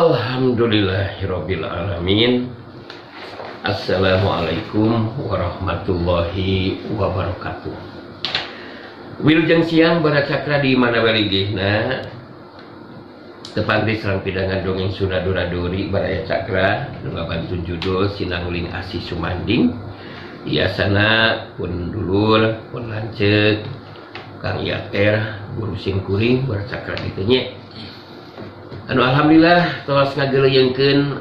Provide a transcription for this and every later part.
Alhamdulillahirabbil alamin. Assalamualaikum warahmatullahi wabarakatuh. Wilujeng siang baracakra di mana waligihna. Tepang di sareng pidangan dongeng Sunda Dora-Dori baraya cakra nu ngabantun judul Sinangling Asih Sumanding. Iasana pun dulur, pun lanceuk, Kang Iater, guru simkuring baracakra kitu nya. Anu alhamdulillah tos ngageleuyeungkeun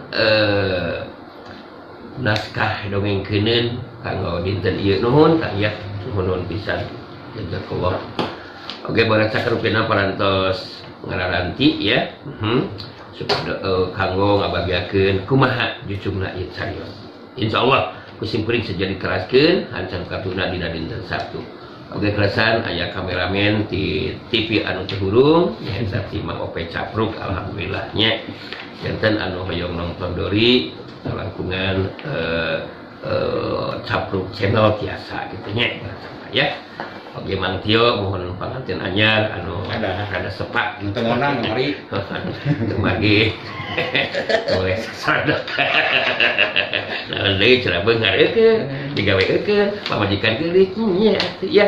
naskah dongeng keuneun kanggo dinten ieu. Nuhun Kang Iat, nuhun pisan. Jazakallah. Oke, baracakra rupina parantos ngararanti ya. Supaya kanggo ngabagiakeun kumaha jucungna ieu carios. Insyaallah ku simkuring seja diteraskeun hancan katuna dina dinten Sabtu. Oke, kerasan aya kameramen di TV anu teu hurung nyaeta si Mang Ope Capruk, alhamdulillah nya. Janten anu hoyong nonton dori langkungan Capruk channel tiasa gitu nya ya. Oke, Mang Tio mohon panganten anyar anu ada sepak teu meunang mari. Teu magi. Boleh sadok. Naon deui cenah beunghar eukeun, digawe eukeun, pamajikan geulis nya ya.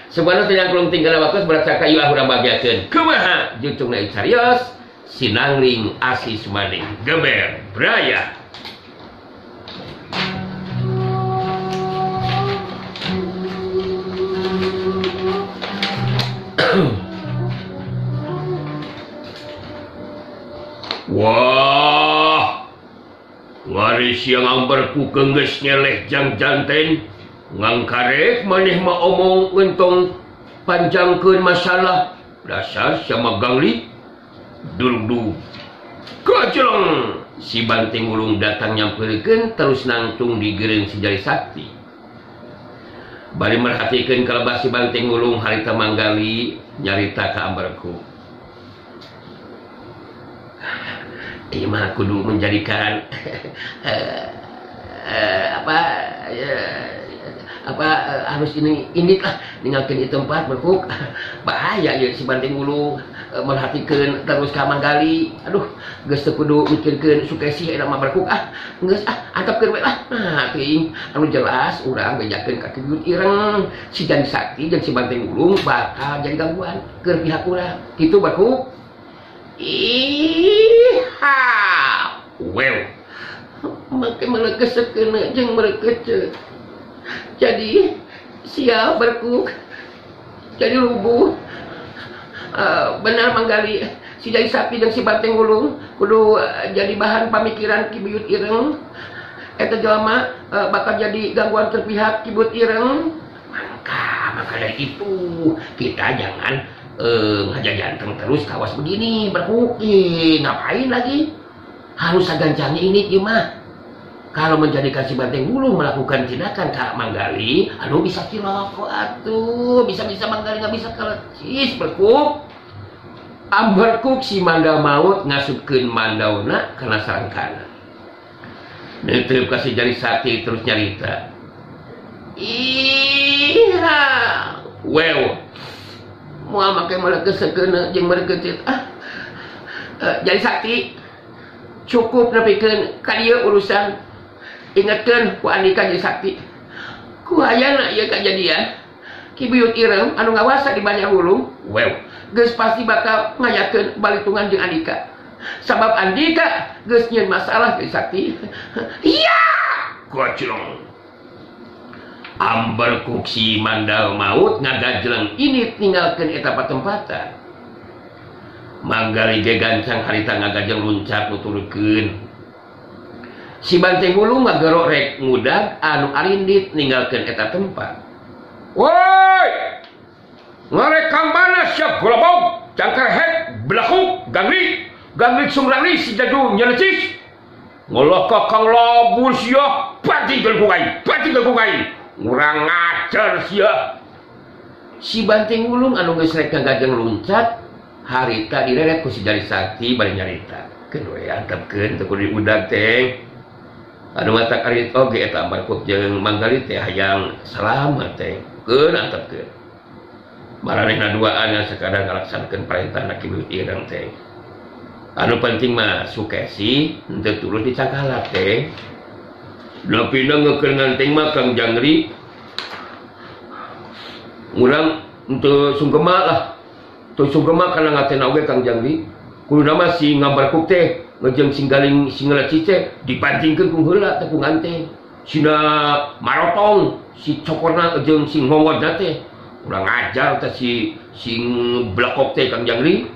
Sebenarnya teh nyangklung tinggal waktu baracakra ieu urang bagiakeun. Kumaha jucungna carios Sinangling Asih Sumanding Geber Braya. Wah, waris yang amberku kengges nyeleh jang janten, ngangkarek maneh ma omong entong panjangkeun masalah dasar sama gangli durdu kajeleng si banting ulung datang nyamperkeun terus nangtung di gereng si Jari Sakti. Bari merhatikeun kalebah si banting ulung harita Manggali nyarita ka amberku. Ieu mah kudu menjadikan harus ini lah ninggalkeun ieu tempat berkuk bahaya ieu si banting ulung merhatikeun terus ka Manggali. Aduh, geus teu kudu mikirkeun Sukesi eta mah berkuk ah geus ah antepkeun we lah. Nah teuing anu jelas urang bejakeun ka Ki Buyut Ireng si Jani Sakti jeung si banting ulung bakal jadi gangguan keur pihak urang kitu berkuk. Ih, ha, well, make melekes-sekeuna jeung merekece. Jadi siap berkuk, jadi rubuh. Benar Manggali, si Jari Sakti jeung si Banteng Ulung kudu jadi bahan pamikiran Ki Buyut Ireng. Eta jelema bakal jadi gangguan terpihak Ki Buyut Ireng. Maka dari itu kita jangan ngajajanteng terus kawas begini berkuk. Ngapain lagi? Harus sagancangnya ini gimana? Kalau menjadikan si Banteng Ulung melakukan tindakan ka Manggali, aduh bisa ciloko atuh, bisa-bisa Manggali nggak bisa kelecis berkuk. Amberkuk si Mandau maut ngasupkeun mandauna kana sarangkana. Neuteub ka si Jari Sakti terus nyarita. Iya, well. Moal make melekes-sekeuna jeung merekecet ah. Jari Sakti cukup nepikeun ka dieu urusan. Ingetkeun ku Andika Jari Sakti. Ku hayana ieu kajadian. Ki Buyut Ireng anu ngawasa di Banjar Wulung, well, geus pasti bakal ngayakeun balitungan jeung Andika. Sabab Andika geus nyieun masalah Jari Sakti. Iya, gojlong. Amberkuk si Mandal maut ngagajleng ini tinggalkeun eta patempatan. Manggali ge gancang harita ngagajeng luncat nuturkeun. Si Banteng Ulung ngagerok rek ngudag anu arindit ninggalkeun eta tempat. Woi! Ngarek kang mana siap golobog, cangkar hek, belakuk, gangli, gangli sumrangli si jaju nyelecis. Ngolah ka kang labur sia, batingkeun ku kai, batingkeun ku kai. Ngurang ngajar sia. Si Banteng Ulung anu geus rek ngagajeng luncat harita direret ku si Jari Sakti bari nyarita. Keun we antepkeun teu kudu diudag teh. Anu matak ari oge eta ambarkuk jeung Manggali teh hayang salamet teh. Keun antepkeun. Maranehna duaan ngan sakadar ngalaksanakeun parentahna Ki Buyut Ireng teh. Anu penting mah Sukesi henteu tulus dicangkalak teh. Napina ngeukeun nganteng mah Kang Jangri. Urang henteu sungkema lah. Teu sungkema kana ngatena oge Kang Jangri. Kuduna mah si ngabarkuk teh ngejeng sing galing sing ngeleci teh dipantingkeun ku heula teh ku nganteng. Sina marotong si cokorna jeung sing ngowodna teh. Urang ajar teh si sing blekok teh Kang Jangri.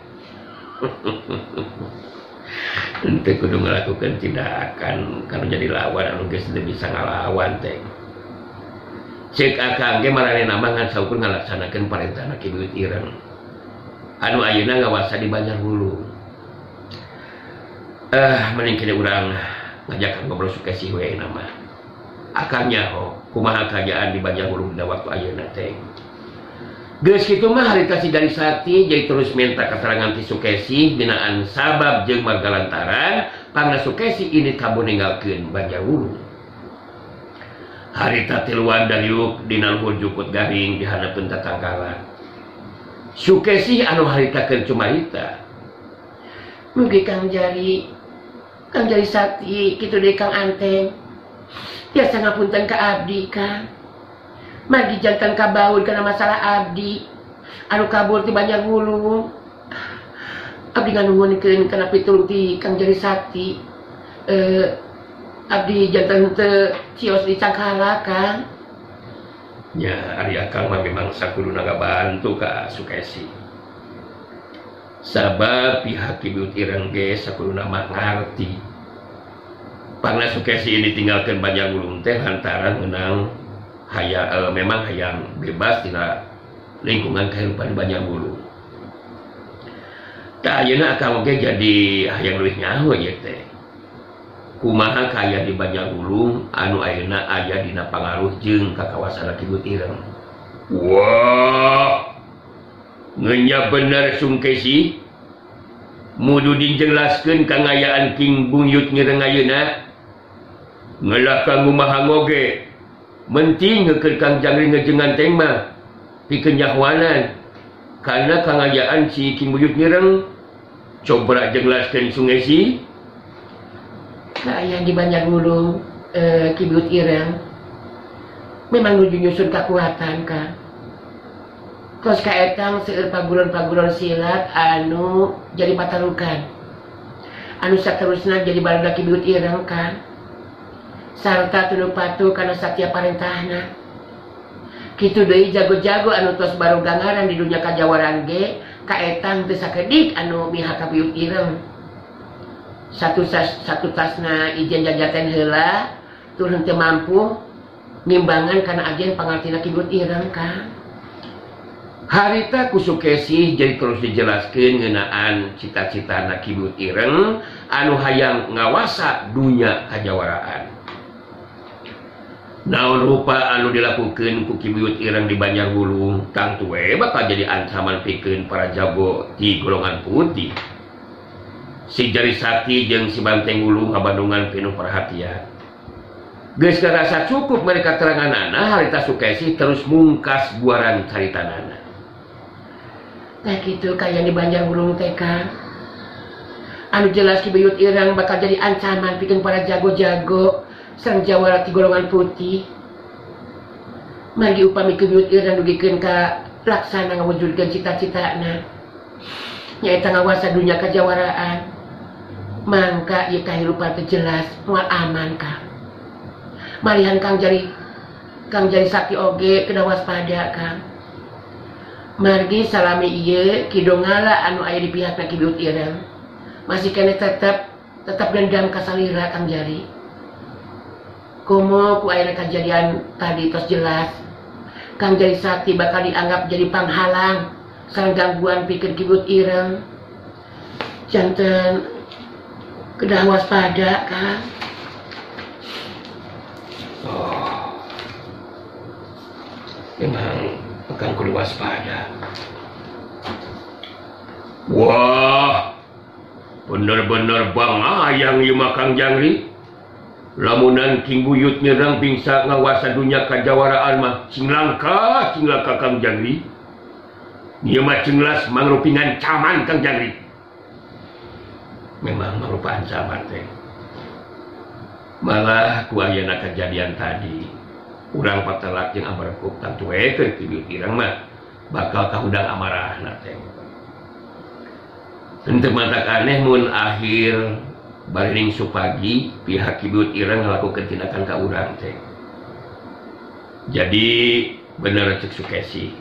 Henteu kudu ngalakukeun tindakan kana jadi lawan anu geus teu bisa ngalawan teh. Ceuk akang ge maranehna mah ngan saukur ngalaksanakeun parentahna Ki Buyut Ireng. Anu ayeuna ngawasa di Banjarwulung. Mending kene urang ngajakan ngobrol Sukesi we mah. Akang nyaho kumaha kaayaan di Banjarwulung dina waktu ayeuna teh. Geus kitu mah harita si Jari Sakti jadi terus minta keterangan ti Sukesi binaan sabab jeung marga lantaran pangna Sukesi ini kabur ninggalkeun Banjarwulung. Harita tiluan daliuk dina luhur jukut garing di handapeun tatangkalan. Sukesi anu harita keur cumarita. Mugi Kang Jari Sakti kitu deui Kang Anteng. Tiasa ngapunten ka abdi Kang. Margi jantan kabaun karena masalah abdi anu kabur ti Banjarwulung. Abdi nganuhunkeun kana pitulung ti Kang Jari Sakti. Abdi jantan teu cios di cangkala Kang. Nya ari akang mah memang sakuduna ngabantu ka Sukesi. Sabab pihak Ki Buyut Ireng ge sakuduna mah ngarti. Pangna Sukesi ini tinggalkeun Banjarwulung teh lantaran meunang haya, memang hayang bebas tina lingkungan kehidupan Banjarwulung. Tah ayeuna akang oge jadi hayang leuwih nyaho ieu teh. Kumaha kaayaan di Banjarwulung anu ayeuna aya dina pangaruh jeung kakawasan Ki Buyut Ireng. Wah, ngenya bener Sukesi. Mudu dijelaskeun kangayaan King Buyut Ireng ayeuna. Ngelah kang kumaha oge. Penting ngeukeun Kang Jangri ngejengan teh mah pikeun nyahoanan. Karena kangayaan si King Buyut Ireng coba jelaskeun Sukesi. Kaayaan di Banjarwulung Ki Buyut Ireng memang nuju nyusun kakuatan Kang. Tos kaetang seueur paguron-paguron silat anu jadi patarukan. Anu saterusna jadi barudak Ki Buyut Ireng Kang. Sarta tunduk patuh kana satiap parentahna. Kitu deui jago-jago anu tos baru gangaran di dunia kajawaran ge kaetang teu sakedik anu mihak ka Buyut Ireng. Satu tasna ijen jajaten heula tur henteu mampu ngimbangan kana agen pangartina Ki Buyut Ireng Kang. Harita ku Sukesi jadi terus dijelaskeun ngeunaan cita-citana Ki Buyut Ireng anu hayang ngawasa dunya kajawaraan. Naon rupa anu dilakukeun ku Ki Buyut Ireng di Banjarwulung tangtu we bakal jadi ancaman pikeun para jago di golongan putih. Si Jari Sakti jeung si Banteng Wulung ngabandungan pinuh perhatian. Geus karasa cukup mereka teranganana harita Sukesi terus mungkas buaran caritanana. Tah kitu kaayaan di Banjarwulung teh Kang. Anu jelas Ki Buyut Ireng bakal jadi ancaman pikeun para jago-jago sareng jawara ti golongan putih. Margi upami Ki Buyut Ireng dugikeun ka laksana ngawujudkeun cita-citana nyaeta ngawasa dunya kajawaraan. Mangka ieu kahirupan teh jelas moal aman Kang. Malihan Kang Jari Sakti oge kedah waspada Kang. Margi salami ieu Ki Dongala anu aya di pihakna Ki Buyut Ireng masih keneh tetep dendam ka salira Kang Jari. Komo ku ayeuna kajadian tadi tos jelas Kang Jari Sakti bakal dianggap jadi panghalang sareng gangguan pikeun Ki Buyut Ireng. Janten kedah waspada Kang. Oh, memang Kang kudu waspada. Wah, bener-bener bangayang ieu mah Kang Jangri. Lamunan King Buyut nyerang bingsa ngawasa dunya kajawaraan mah sing langka Kang Jangri. Ieu mah jelas mangrupi ngancaman Kang Jangri. Memang merupakan ancaman teh. Malah ku ayeuna kejadian tadi urang patelak jeung amarkuk tangtu we keur Ki Buyut Ireng mah bakal kahudang amarahna teh. Henteu matak aneh mun akhir barining supagi pihak Ki Buyut Ireng ngalakukeun tindakan ka urang teh. Jadi bener cek Sukesi,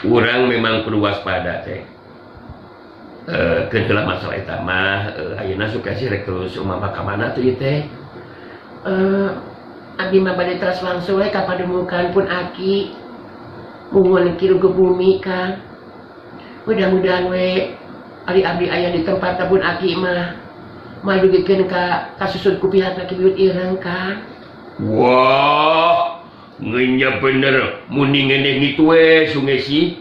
urang memang kudu waspada teh. Keun masalah eta mah ayeuna Sukesi rek terus umama ka mana tuh ieu teh? Abdi mah bade teras langsung we ka padumukan pun aki. Muhun kieu ke bumi Kang. Mudah-mudahan we ari abdi aya di tempat pun aki mah madugikeun ka kasusut ku pihak Ki Buyut Ireng Kang. Wah, ngenya bener muni ngeneh kitu we Sukesi.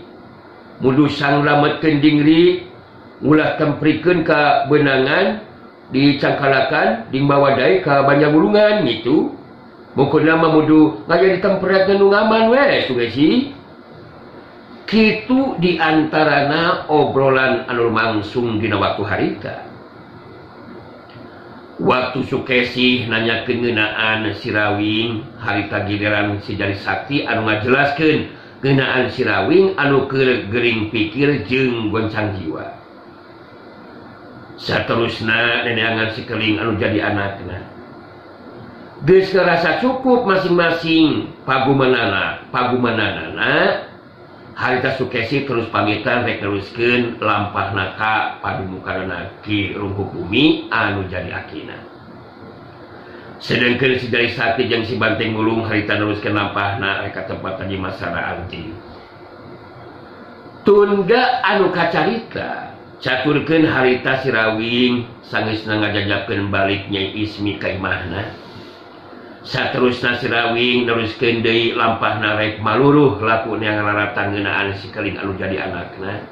Mudu sanglametkeun dingri ulah temprikeun ka benangan dicangkalakan dimawadai ka Banjarwulungan gitu. Mukuna mah mudu ngaya ditempretkeun nu ngaman we Sukesi. Kitu diantarana obrolan anu langsung dina waktu harita. Waktu Sukesi nanyakeun ngeunaan Sirawing harita giliran si Jari Sakti anu ngajelaskeun ngeunaan Sirawing anu keur gering pikir jeung goncang jiwa. Saterusna neneangan si Keling anu jadi anakna. Geus ngarasa cukup masing-masing pagumanana harita Sukesi terus pamitan rek neruskeun lampahna ka padumukanna Ki Rungkuk Bumi anu jadi akina. Sedengkeun si Jari Sakti jeung si Banteng Mulung harita neruskeun lampahna rek ka tempat Nyi Masara Anting. Tunda anu kacarita caturkeun harita Sirawing sangeusna ngajajabkeun balik Nyai Ismi ka imahna. Saterusna Sirawing neruskeun deui lampahna rek maluruh laku neang rarata ngeunaan si Keling anu jadi anakna.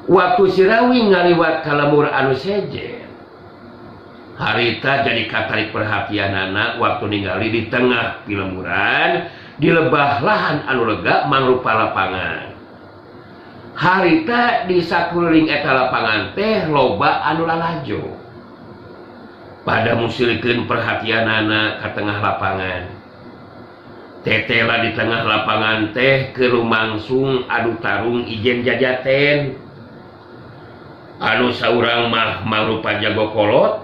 Waktu Sirawing ngaliwat ka lemur anu sejen, harita jadi katarik perhatianana waktu ningali di tengah pilemuran di lebah lahan anu lega mangrupa lapangan. Harita di sakuliling eta lapangan teh loba anu lalajo. Pada musirikeun perhatianana ka tengah lapangan. Tetela di tengah lapangan teh keur lumangsung adu tarung ijen jajaten. Anu saurang mah mangrupa jago kolot,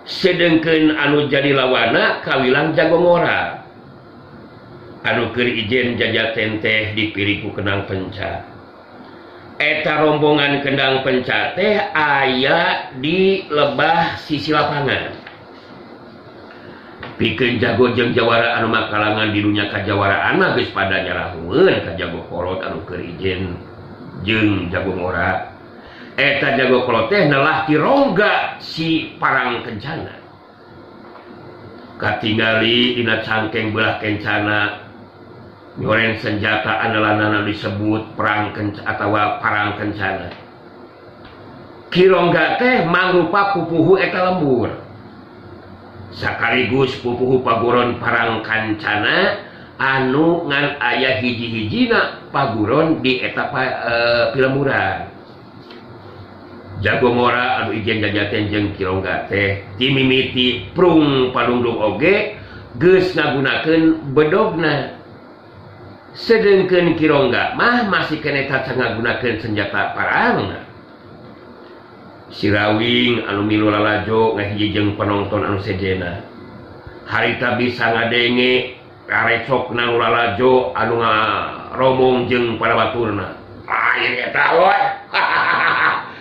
sedengkeun anu jadi lawana kawilang jago ngora. Anu keur ijen jajaten teh dipiri ku kendang penca. Eta rombongan kendang penca teh aya di lebah sisi lapangan. Pikeun jago jeung jawara anu makalangan di dunya kajawaraan mah geus pada nyarahueun ka jago kolot anu keur ijen jeung jago ngora. Eta jago kolot teh nelah ti rongga si parang kencana. Katingali dina cangkeng belah kencana nyoren senjata andalanana disebut perang kencana atawa parang kencana. Ki Rongga teh mangrupa pupuhu eta lembur. Sakaligus pupuhu paguron parang kancana anu ngan aya hiji-hijina paguron di eta pilemburan. Jago ngora anu ijen jajaten jeung Ki Rongga teh timimiti prung padungdung oge geus ngagunakeun bedogna. Sedengkeun Ki Rongga mah masih keneh tacan ngagunakeun senjata parang. Sirawing anu milu lalajo ngahiji jeung penonton anu sejena. Harita bisa ngadenge karecokna nu lalajo anu ngaromong jeung para baturna. Lain eta euy.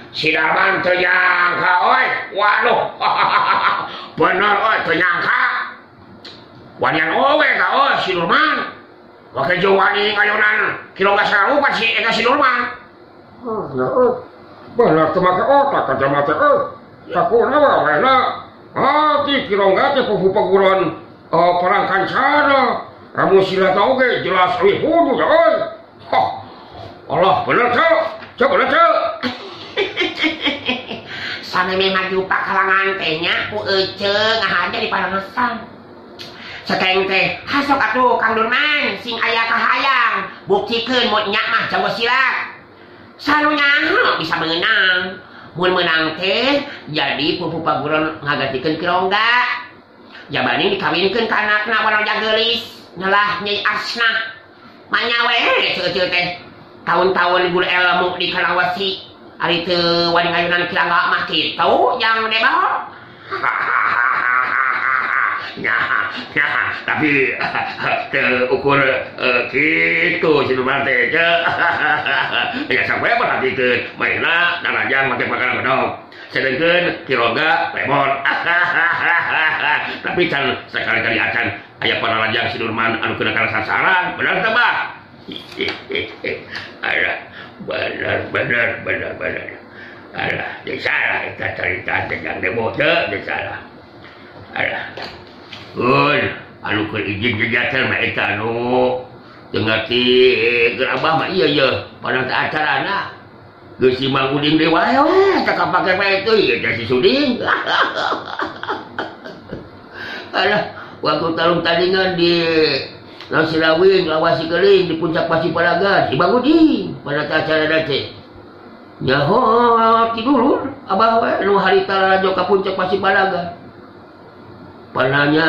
Si Darman teu nyangka euy. Waduh. Bener euy teu nyangka. Wanian oge ka euy si Nurman. Wake jeung wani ngayonan Ki Rongga sarupa si eta si Nurman. Oh, ya euy. Bener teu make otak ka jama teh euy. Sakuna wae na. Ah, ti Ki Rongga teh pupu paguron perang kancana. Ramu silat oge jelas leuwih hudu ya euy. Hah. Allah bener teu. Ceu bener teu. Sameme maju pakalangan teh nya ku ece ngahaja di parangesan. Seteng teh hasok atuh Kang Durman sing aya kahayang buktikeun mun nya mah jago silat. Salu nyaho bisa meunang. Mun menang teh jadi pupu paguron ngagantikeun Ki Rongga. Jabani dikawinkeun ka anakna waraja geulis nyelah Nyai Asnah. Manya we ceuceu teh. Tahun-tahun guru ilmu di Kalawasi ari teu wani ngayunan Ki Rongga mah kitu jang debah. Nah, tapi teu ukur kitu si Durman teh ya sampai perhatikeun mainna narajang make makanan bedog sedengkeun Ki Rongga lemon tapi can sekali-kali acan aya panarajang si Durman anu kena kana sasaran bener teh bah. Alah bener bener bener bener alah teu salah eta carita teh jang debo teu salah. Alah un anu keur izin jejatan mah eta anu teu ngarti keur abah mah ieu ye padahal teh acarana geus si Mang Uding deui wae we teh kapake bae teh ieu teh si Suding. Alah waktu tarung tandingan di Silawing lawasi keuling di puncak Pasir Palagan si Mang Uding pada teh acarana teh nyaho ti dulur abah we nu harita lalajo ka puncak Pasir Palagan. Pananya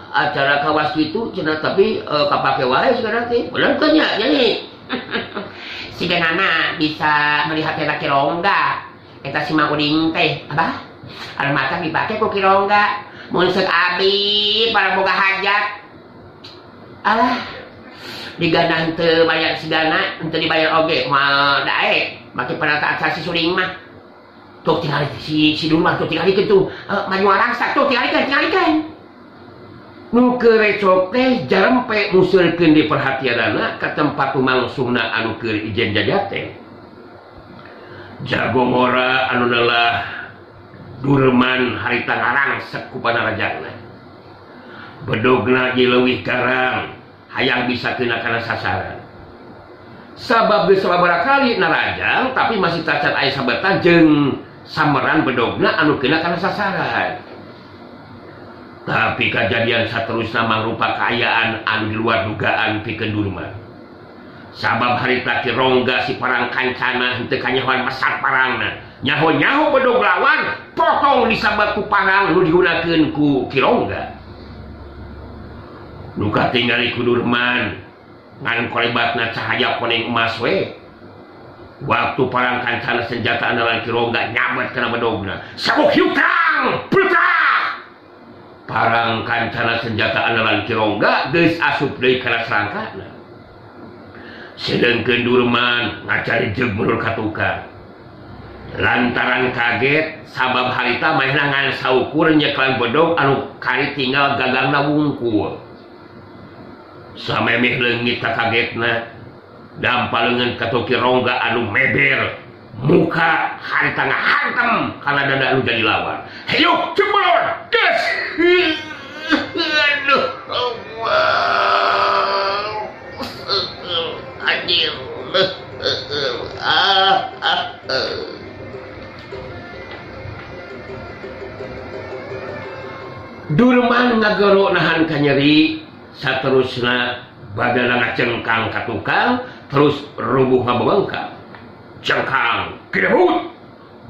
acara kawas gitu cenah tapi kapake wae sekarang teh. Bener teh nya nyanyi. Siga nana bisa melihat eta Ki Rongga. Eta si Mang Uding teh, abah. Anu mata dipake ku Ki Rongga. Mun seuk abi para boga hajat. Alah. Digana henteu bayar sigana, henteu dibayar oge moal daek. Make panata acara si Suling mah. Tuh tinggal si Durman tuh tinggal itu maju rangsak tuh tinggalikeun. Nu kerecok teh jarempe museurkeun di perhatianana ka tempat lumangsungna anu keur ijen jajat teh. Jago ngora anu nelah Durman harita ngarangsek ku panarajangna. Bedogna leuwih garang hayang bisa kena kana sasaran. Sabab geus sababaraha kali narajang tapi masih tacan aya sabetan jeung sameran bedogna anu kena kana sasaran. Tapi kejadian saterusna mangrupa kaayaan anu di luar dugaan pikeun Durman. Sabab harita Ki Rongga si parang kancana henteu kanyahoan mesat parangna. Nyaho-nyaho bedog lawan potong disabat ku parang nu digunakeun ku Ki Rongga. Nu katingali ku Durman ngan kolebatna cahaya koneng emas we. Waktu parang kancana senjata andalan Ki Rongga nyabet kana bedogna. Sabuk hiutang, putah. Parang kancana senjata andalan Ki Rongga geus asup deui kana serangkana. Sedengkeun Durman ngacari jeung mundur ka tukang. Lantaran kaget sabab harita manehna ngan saukur nyekelan bedog anu kari tinggal gagangna wungkul. Samemeh leungit kagetna dampa leungeun ka Ki Rongga anu meber muka harita ngahantem kana dada anu jadi lawan. Hayuk cemolon geus. Aduh Allah. Anjir. Durman ngagero nahan kanyeri saterusna badana ngacengkang ka tukang terus rubuh ngabebengkang. Cengkang kidebut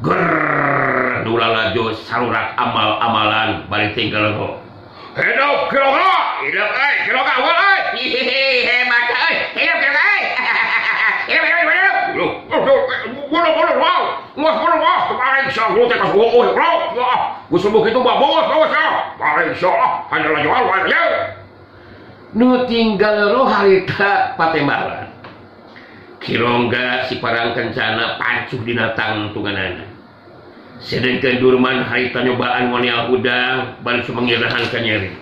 ger nulalajo sarurak amal-amalan bari tinggal ho. Hidup Ki Rongga, hidup euy Ki Rongga awal euy. Hebat euy, hidup Ki Rongga euy. Hidup hidup hidup. Bodoh wow. Wah bodoh wah, paling syah teh kas oh wah. Geus subuh kitu mah bos bos ya. Paling syah hanya jual wae ya. Nu tinggal roh harita patembalan. Ki Rongga si parang kencana pancuh dina tangtunganana. Sedengkeun Durman harita nyobaan ngonial hudang bari sumengirahan ka nyeri.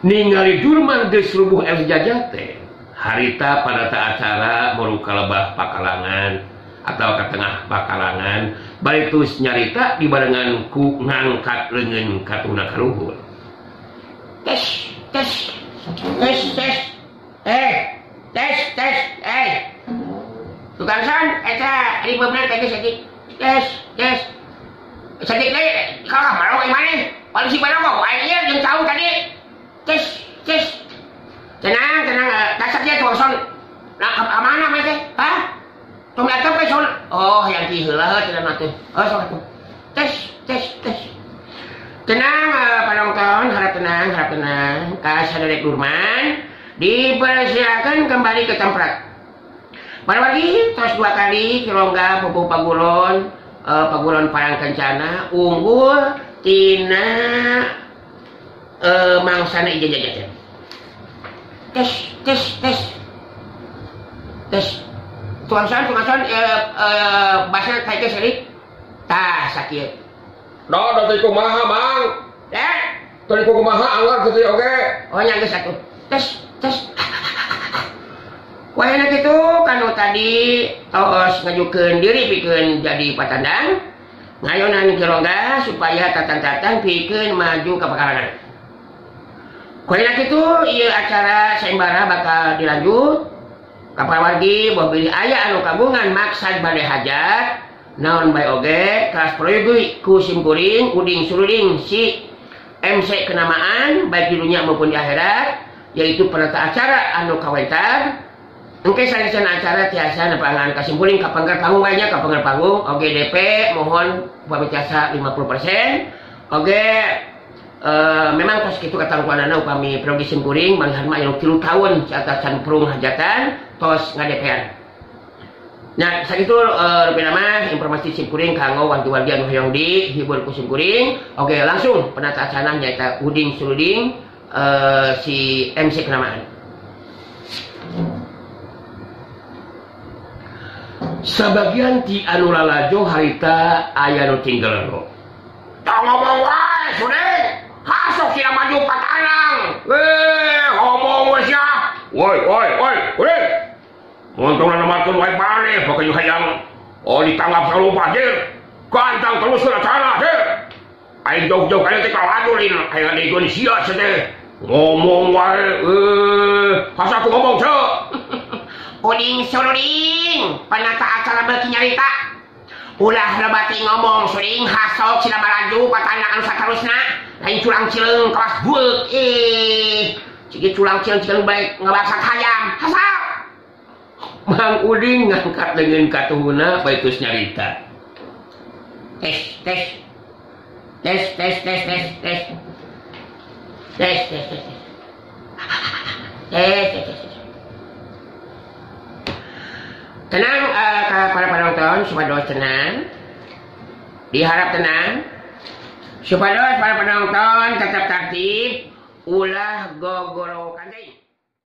Ningali Durman geus rubuh el jajat teh. Harita pada acara moru kalebah pakalangan atau ke tengah pakalangan bari terus nyarita dibarengan ku ngangkat leungeun katuna kaluhur. Tes tes tes tes tes tes tukang son eta ribeuna teh saeutik tes tes saeutik deui kalah marok maneh polisi barong aing ieu jeung cau tadi tes tes tenang tenang kasak dia tukang son nah ka mana maneh teh hah tong datang ke son oh hayang ki heula cenah mah teh. Oh sok atuh. Tes tes tes. Tenang penonton, harap tenang, harap tenang. Ka Saderek Durman dipersilakan kembali ke tempat. Para-wargi tos 2 kali Ki Rongga pupuh paguron, paguron Parang Kencana unggul tina mangsana ieu jajan. Tes tes tes. Tes. Tuang son bahasa kayak seri. Tah sakieu. Da da teh kumaha, Mang? Eh, teh kumaha anggar kitu oge. Oh nya geus atuh. Tes tes. Wayahna kitu kanu tadi tos ngajukeun diri pikeun jadi patandang. Ngayonan Ki Rongga supaya tatan-tatan pikeun maju ka pakarangan. Wayahna kitu ieu acara sayembara bakal dilanjut. Ka parawargi boh bilih aya anu kagungan maksad bade hajat naon bae oge kelas proyek ku simkuring uding suruding si MC kenamaan baik di dunia maupun di akhirat yaitu penata acara anu kawentar. Engke salesan acara tiasa nepangan ka simkuring ka pangger panggung bae nya ka pangger panggung oge DP mohon upami tiasa 50% oge. Memang tos kitu katangkuanana upami progi simkuring malihan mah aya 3 tahun caatan prung hajatan tos ngadepean. Nah, sakitu rupina mah informasi simkuring kanggo wargi-wargi anu hoyong dihibur ku simkuring. Oke, langsung penata acara nyaeta Uding Suruding si MC kenamaan. Sabagian ti anu lalajo harita aya nu tinggal. Tong ngomong wae, Suding. Hasok sia maju patanang. Ngomong we sia. Woi, woi, woi, Uding. Untungna nomarkeun wae balik pokoknya hayang oh ditanggap salupa dir. Gantang terus acara dir. Aing jauh-jauh kali teh kaladulin hayang digeun sia teh. Ngomong wae hasok aku ngomong teu. Uding suruding, penata acara beuki nyarita. Ulah loba teh ngomong suring hasok sina maraju patandang anu saterusna. Lain culang cileung kelas bueuk cigi culang cileung bae ngabasak hayam. Hasok. Mang Uding ngangkat leungeun katuhuna bae geus nyarita. Tes tes. Tes tes tes tes tes. Tes tes tes. Tes tes tes. Tenang para penonton, supados tenang. Diharap tenang. Supados para penonton tetap tertib, ulah gogorowokan deui.